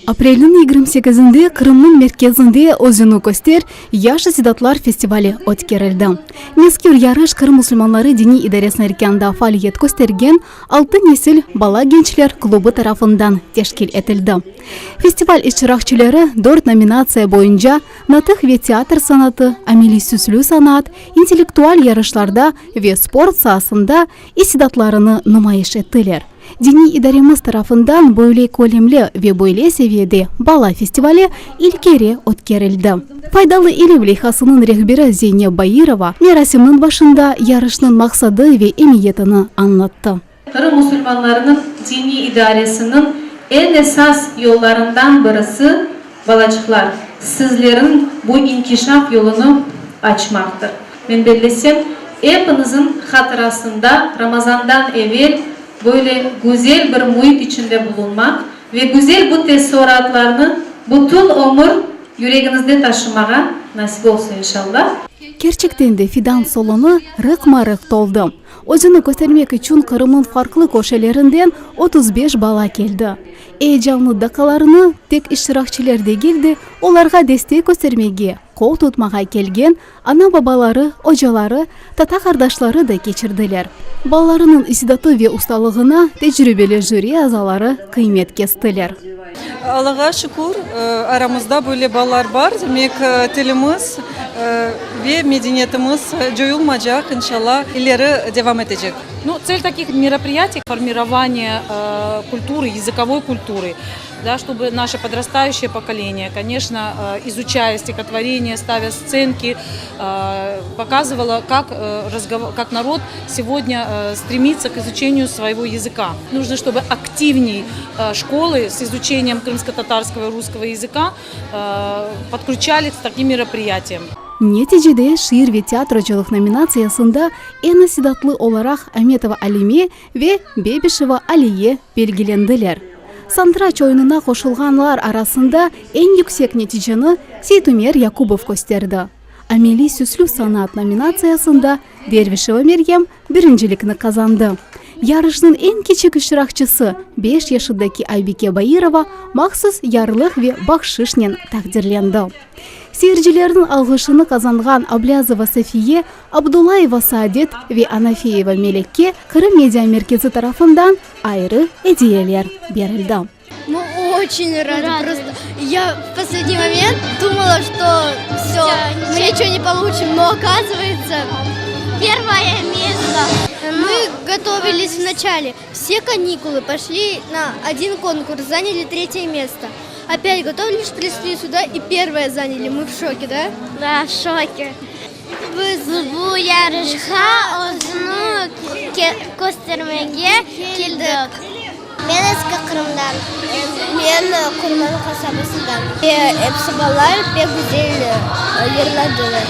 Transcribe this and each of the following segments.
Aprelniñ 28-inde Qırımnıñ merkezinde Özüni köster yaş istidatlar festivali ötkerildi. Mezkür yarış Qırım musulmanları diniy idaresiniñ erkânında faaliyet köstergen Altı nesil bala-gençler klubı tarafından teşkil etildi. Festival iştirakçileri dört nominatsiya boyunca, natıq ve teatr sanatı, ameliy-süslü sanat, intellektual yarışlarda ve sport saasında istidatlarını numayış ettiler. Diniy idaremiz tarafından böyle kölemli ve böyle seviyede bala festivali ilk kere ötkerildi. Faydalı ilim leyhasınıñ rehberi Zeyneb Bairova merasimniñ başında yarışnıñ maqsadı ve emiyetini añlattı. Qırım musulmanlarınıñ diniy idaresiniñ eñ esas yollarından birisi, balaçıqlar, sizlerniñ bu inkişaf yolunı açmaqtır. Men bellesem, epiñizniñ hatırasında Ramazandan evel böyle güzel bir müit içinde bulunmaq ve güzel bu teessuratlarnı bütün ömür yüregiñizde taşımağa nasip olsun, inşallah. Kerçekten de Fidan salonı rıqma-rıq toldı. Özüni köstermek içün Qırımnıñ farqlı köşelerinden 35 bala keldi. Eyecanlı daqqalarını tek iştirakçiler degil de, olarğa destek köstermege, qol tutmağa kelgen ana-babaları, ocaları, tata-qardaşları da keçirdiler. Balalarınıñ istidatı ve ustalığına tecribeli jüri azaları qıymet kestiler. Allağa şükür, aramızda böyle balalar bar, demek, tilimiz ve medeniyetimiz coyulmacaq, inşallah, ileri devam etecek. Nu, tsel takih meropriyatiy, formirovaniye kulturı, yazıkovoy kulturı, da, ştobı naşe podrastayuşçeye pokoleniye, koneçno, izuçaya stihotvoreniye, stavâ stsenki, pokazıvalo, kak kak narod segodnâ stremitsâ k izuçeniyu svoego yazıka. Nujno, ştobı aktivney şkolı s izuçeniyem krımskotatarskogo i russkogo yazıka podklüçalis k takim meropriyatiyam. Neticede şiir ve teatrocılıq nominatsiyasında eñ istidatlı olaraq Ametova Alime ve Bebişeva Aliye belgilendiler. Santıraç oyunına qoşulğanlar arasında eñ yüksek neticeni Seytumer Yakubov kösterdi. Ameliy süslü sanat nominatsiyasında Dervişeva Meryem birincilikni qazandı. Yarışnıñ eñ kiçik iştirakçısı, beş yaşındaki Aybike Bairova mahsus yarlıq ve bahşışnen taqdirlendi. Seyircilerniñ alğışını qazanğan Ablâzova Safiye, Abdullayeva Saadet ve Anafeyeva Melekke Qırım Media Merkezi tarafından ayrı ediyeler berildi. Мы очень рады, просто я в последний момент думала, что все, мы ничего не получим, но оказывается первое место. Мы готовились в начале, все каникулы пошли на один конкурс, заняли третье место. Опять готовились, пришли сюда и первое заняли. Мы в шоке, да? Да, в шоке. Biz bu yarışqa özüni köstermege keldik. Men Eski Qırımdan. Men Qurman qasabasından. Episi balalar pek güzel yırladılar.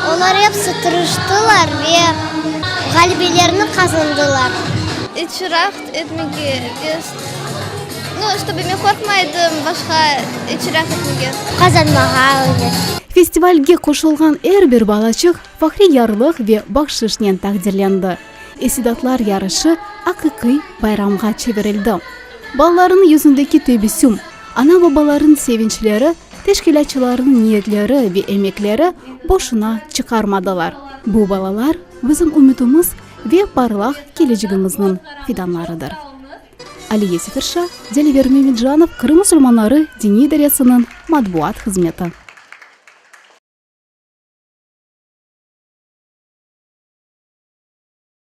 Olar episi tırıştılar ve ğalebelerni qazandılar. İştirak etmege Nu, ştobı men qorqmaydım başqa iştirak etmege. Qazanmağa öyle. Festivalge qoşulğan er bir balaçıq fahriy yarlıq ve bahşışnen taqdirlendi. İstidatlar yarışı aqiqiy bayramğa çevirildi. Balalarnıñ yüzündeki tebessüm, ana-babalarnıñ sevinçleri, teşkilâtçılarnıñ niyetleri ve emekleri boşuna çıqarmadılar. Bu balalar, bizim ümütimiz ve parlaq kelecegimizniñ fidanlarıdır. Aliye Seferşa, Deliver Memedjanov, Qırım musulmanları diniy idaresiniñ matbuat hızmeti.